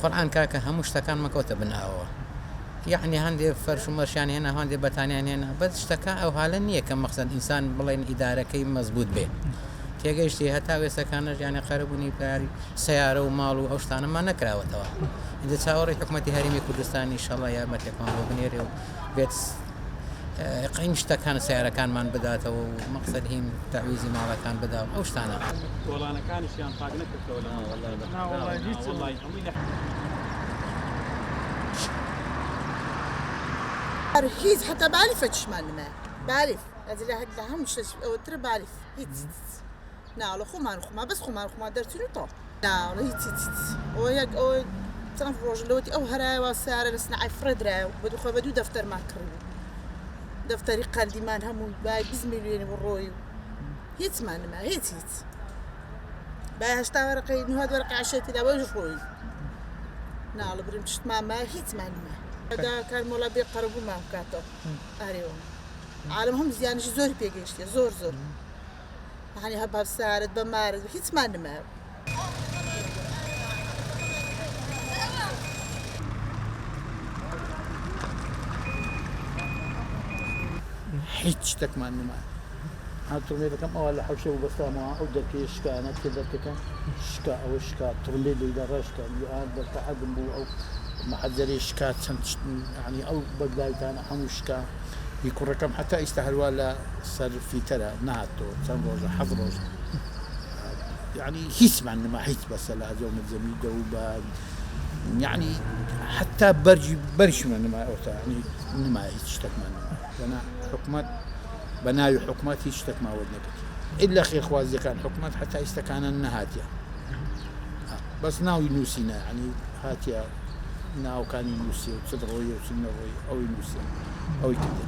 قورعان کاکە هەموو شتەکانمان کەوتە بن ئاوەوە یەعنی هەندێ فەرش و مەرشیان هێنا هەندێ بەتانیان هێنا بەس شتەکە ئەو حالە نییە کە مەقسەد ئینسان بڵێن ئیدارەکەی مەزبوط بێ تێگەیشتی هەتا وێسەکانەش یانە قەرەبوونی پاری سەیارە و ماڵ و ئەو شتانەمان نەکراوەتەوە ئینجا چاوەڕێی حکومەتی هەرێمی کوردستان ئیشەڵا یارمەتێکمان بۆ بنێرێ و بێت قەین شتەکان سیارەکانمان بداتەوە و مەقسەد هین تەعویزی ماڵەکان بدا و ئەو شتانە. کۆڵانەکانیشیان پاک نەکردەوە لە وەڵای هەمووی لە. هیچ حتا بالف چشمان نمایە بالف ئەز لە هەر لە هەموو شتەش ئەوەترە بالف هیچ ناڵە خۆمان خۆمان بەس خۆمان خۆمان دەرچون و تەواو. ناڵە هیچ هیچ هیچ ئەوە یەک ئەوە چەند ڕۆژ لەوەتی ئەو هەرایە وا سیارە لە سنعای فڕێ درایە و بە دوو بە دوو دەفتەرمان کڕی بوو دەفتەری قەندیمان هەموو بای 20 میلیۆنی بۆ ڕۆی و هیچمان نما هیچ هیچ بای 80 وەرەقەی 90 وەرەقەی عەشرەتی دا بەویش ڕۆی ناڵە بریم شتمان ما هیچمان نما دا کارمۆڵا بێ قەرەبوومان بکاتەوە ئارێوە عالم هەم زیانیشی زۆری پێگەیشتیە زۆر زۆر یانی هە بە سارت بە مارت هیچمان نمایە. هیچ شتێکمان نما ها تڕمبێلەکەم ئەوە لە حەوشە بوو بەستامەوە ئەو دەرکەیە شکا نەچێ دەرکەکە شکا ئەوە شکا تڕمبێل لێیدا ڕەشکا ئا دەرکە عەدم بوو ئەو مەحەجەرەی شکا چەند شت یانی ئەو بەگلایتانە هەموو شکا هی کوڕەکەم هەتا ئیستا هەروا لە سەر فیتەرە نەهاتەوە چەند ڕۆژە حەفت ڕۆژە یعنی هیچمان نما هیچ بە سەلاجە و مجەمیدە و بە یعنی حتا بەرجی بەرشمان نما ئەوتا یعنی نما هیچ شتێکمان نما دەنا حکومەت بە ناوی حکومەت هیچ شتێکمان وەرنەگرت ئیلا خێرخوازیەکان حکومەت حتا ئیستەکانە نەهاتیە بەس ناوی نووسینە یعنی هاتیە ناوکانی نووسیە و چ ڕۆیە و چ نەڕۆی ئەوی نووسیە ئەوی کردێ.